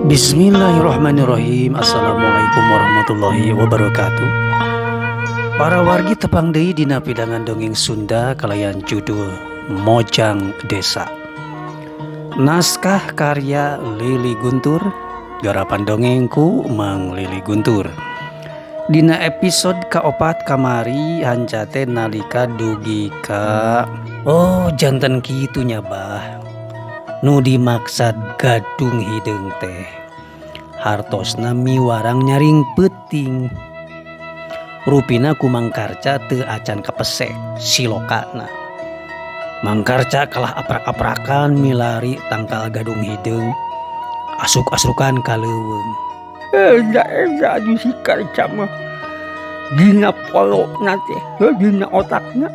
Bismillahirrahmanirrahim. Assalamualaikum warahmatullahi wabarakatuh. Para wargi tepang deui dina pidangan dongeng Sunda kalayan judul Mojang Desa. Naskah karya Lili Guntur, garapan dongengku Mang Lili Guntur. Dina episode kaopat kamari hanca teh nalika dugi ka oh janten kitu nya bah. Nu dimaksad gadung hideung teh hartosna miwarang nyaring peuting. Rupina ku Mang Karca teu acan kapesek silokana. Mang Karca kalah aprak-aprakan milari tangkal gadung hideung asuk-asukan ka leuweung. Eza eza si Karca mah dina polona teh heuh dina otakna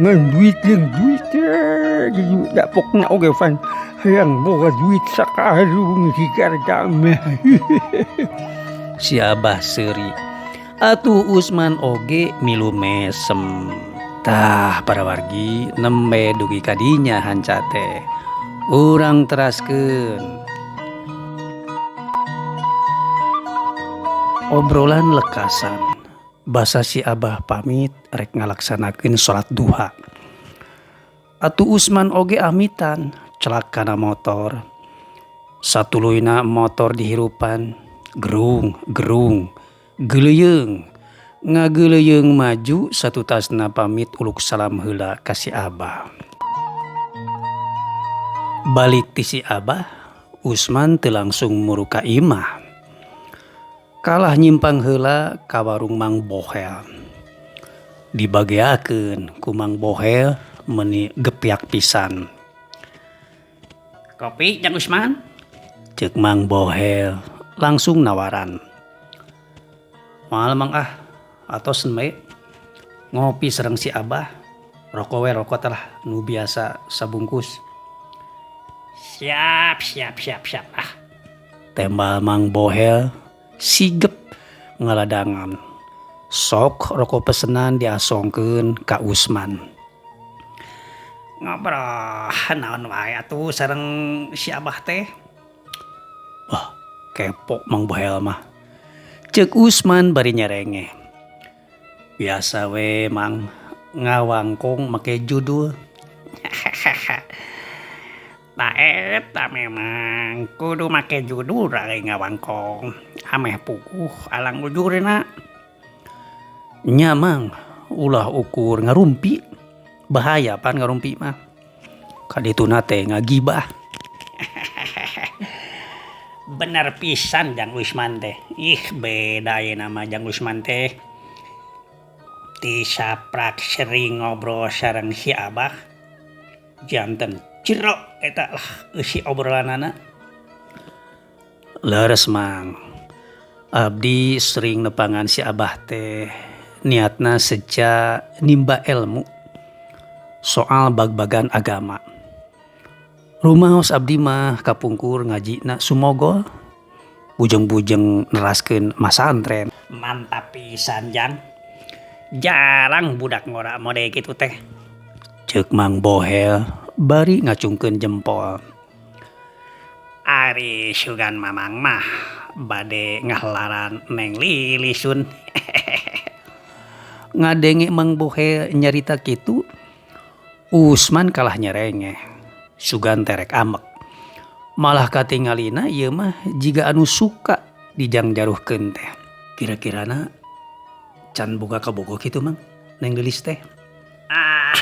ngan duit jeung duit teh da pokna oge pan hayang boga duit sakarung si Karca mah. Si Abah seuri atuh Usman oge milu mesem. Tah para wargi nembe dugi kadinya hanca teh. Urang teraskeun. Obrolan lekasan. Basa si Abah pamit rek ngalaksanakeun salat duha. Atuh Usman oge amitan celak kana motor. Satuluyna motor dihirupan gerung gerung geuleuyeung ngageuleuyeung maju satutasna pamit uluk salam heula ka si Abah. Balik ti si Abah, Usman teu langsung muru ka imah. Kalah nyimpang heula ka warung Mang Bohel. Dibageakeun ku Mang Bohel meuni gepyak pisan. Kopi Jang Usman? Ceuk Mang Bohel langsung nawaran. Moal Mang ah, atos we ngopi sareng si Abah. Rokok we rokok teh nu biasa sabungkus. Siap siap siap siap ah. Tembal Mang Bohel sigep ngaladangan. Sok rokok pesenan diasongkeun ka Usman. Ngobrol naon wae atuh sareng si Abah teh. Wah, kepo Mang Bohel mah. Ceuk Usman bari nyerengeh. Biasa we Mang ngawangkong make judul. Tah eta memang kudu make judul ari ngawangkong. Ameh puguh alang ujurna. Nya Mang, ulah ukur ngarumpi. Bahaya pan ngarumpi mah. Kadituna teh ngagibah. Bener pisan Jang Usman teh. Ih beda ayeuna mah Jang Usman teh. Ti saprak sering ngobrol sareng si Abah. Janten jero eta lah eusi obrolanana. Leres Mang. Abdi sering nepangan si Abah teh niatna seja nimba ilmu soal bag-bagan agama. Rumaos abdi mah kapungkur ngajina sumogol bujeng-bujeng neraskeun masantren. Mantap pisan Jang. Jarang budak ngora mode kitu teh. Ceuk Mang Bohel bari ngacungkeun jempol. Ari sugan Mamang mah bade ngahelaran Neng Lili sun. Ngadenge Mang Bohel nyarita kitu, Usman kalah nyerengeh. Sugan terek amek. Malah katingalina ieu mah jiga anu suka dijangjaruhkeun teh. Kira-kirana can boga kabogoh kitu Mang Neng Lilis teh. Ah,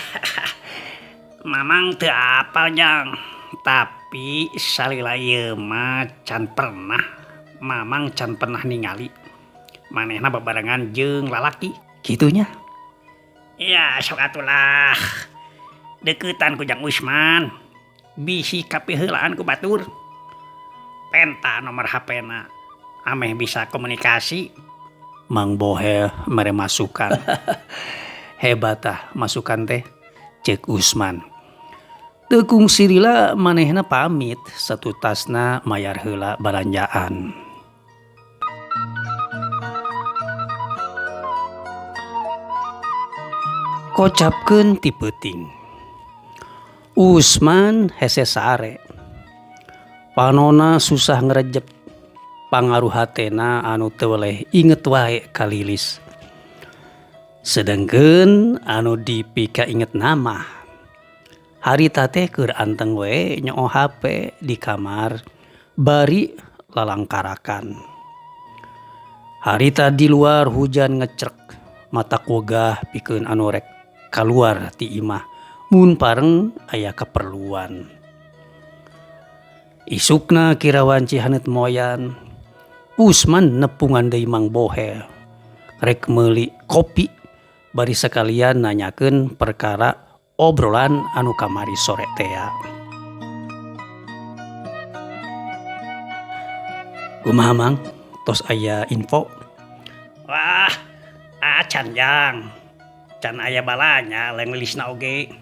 Mamang teu apal Jang. Tapi salila ieu mah can pernah Mamang can pernah ningali manehna babarengan jeung lalaki. Kitunya. Ya sok atulah. Deukeutan ku Jang Usman. Bisi kapiheulaan ku batur. Penta nomor HP-na ameh bisa komunikasi. Mang Bohel mere masukan. Hebat tah masukan teh ceuk Usman. Teu kungsi lila manehna pamit satutasna mayar heula balanjaan. Kocapkeun ti peuting. Usman hese sare. Panona susah ngerejep. Pangaruh hatena anu teu weleh inget wae ka Lilis. Sedengkeun anu dipikaingetna mah harita teh keur anteng we nyoo hape di kamar bari lalangkarakan. Harita di luar hujan ngecrek matak wegah pikeun anu rek kaluar ti imah mun pareng aya kaperluan. Isukna kira wanci haneut moyan, Usman nepungan deui Mang Bohel rek meuli kopi bari sakalian nanyakeun perkara obrolan anu kamari sore tea. Kumaha Mang? Tos aya info? Wah, acan Jang. Can aya balanya lain lilisna oge.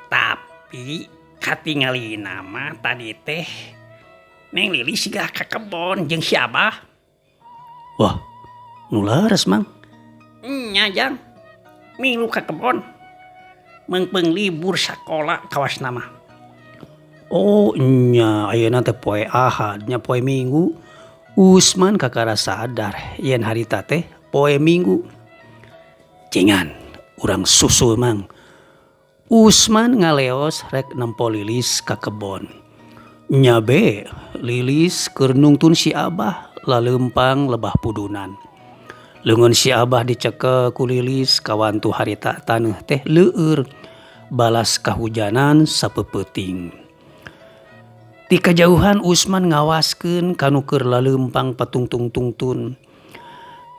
Tapi katingalina mah tadi teh Neng Lilis siga ka kebon jeung si Abah. Wah, nu leres Mang. Nya Jang, milu ka kebon. Meungpeung libur sakola kawasna mah. Oh nya ayeuna teh poe Ahad nya poe Minggu. Usman kakara sadar yen harita teh poe Minggu. Cingan urang susul Mang. Usman ngaleos rek nempo Lilis ka kebon. Nya be Lilis keur nungtun si Abah laleumpang lebah pudunan. Leungeun si Abah dicekel ku Lilis kawantu harita taneuh teh leueur balas kahujanan sapeupeting. Ti kajauhan Usman ngawaskeun ka nu keur laleumpang patungtung-tungtun.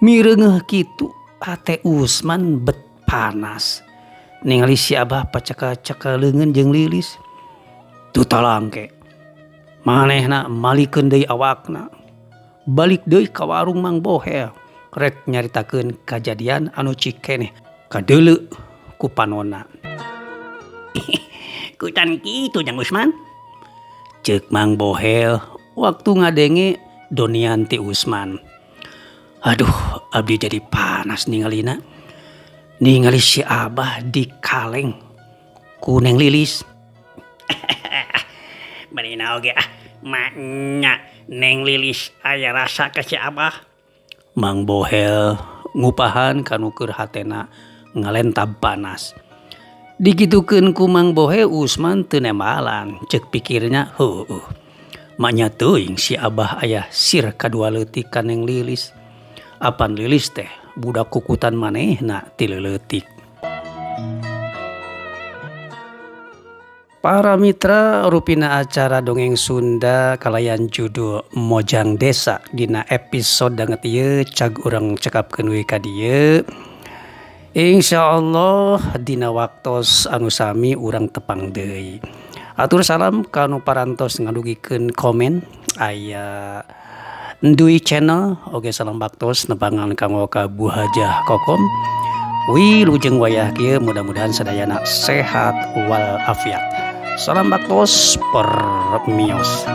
Mireungeuh kitu hate Usman bet panas. Ningali si Abah pacaka-caka leungeun jeung Lilis. Teu talangke. Manehna malikeun deui awakna. Balik deui ka warung Mang Bohel rek nyaritakeun kajadian anu cikeneh kadeuleu ku panonna. Kutan kitu Jang Usman. Ceuk Mang Bohel waktu ngadenge donian ti Usman. Aduh, abdi jadi panas ningalina. Ningali si Abah dikaleng ku Neng Lilis. Marina oge ah, maknya Neng Lilis aya rasa ka si Abah. Mang Bohel ngupahan kanu keur hatena ngalentab panas. Digitukeun ku Mang Bohel Usman teu nembalan, ceuk pikirnya heueuh. Maknya teuing si Abah aya sir kadua leutik ka Neng Lilis. Apan Lilis teh budak kukutan manehna ti leutik. Para mitra rupina acara dongeng Sunda kalayan judul Mojang Desa dina episode danget ieu cag urang cekapkeun we ka dieu. Insyaallah dina waktos anu sami urang tepang deui. Atur salam ka nu parantos ngadugikeun komen aya Ndui channel oge salam baktos nepangan kanggo ka Bu Hajah Kokom. Wilujeng wayah kieu mudah-mudahan sadayana sehat walafiat. Salam baktos permios.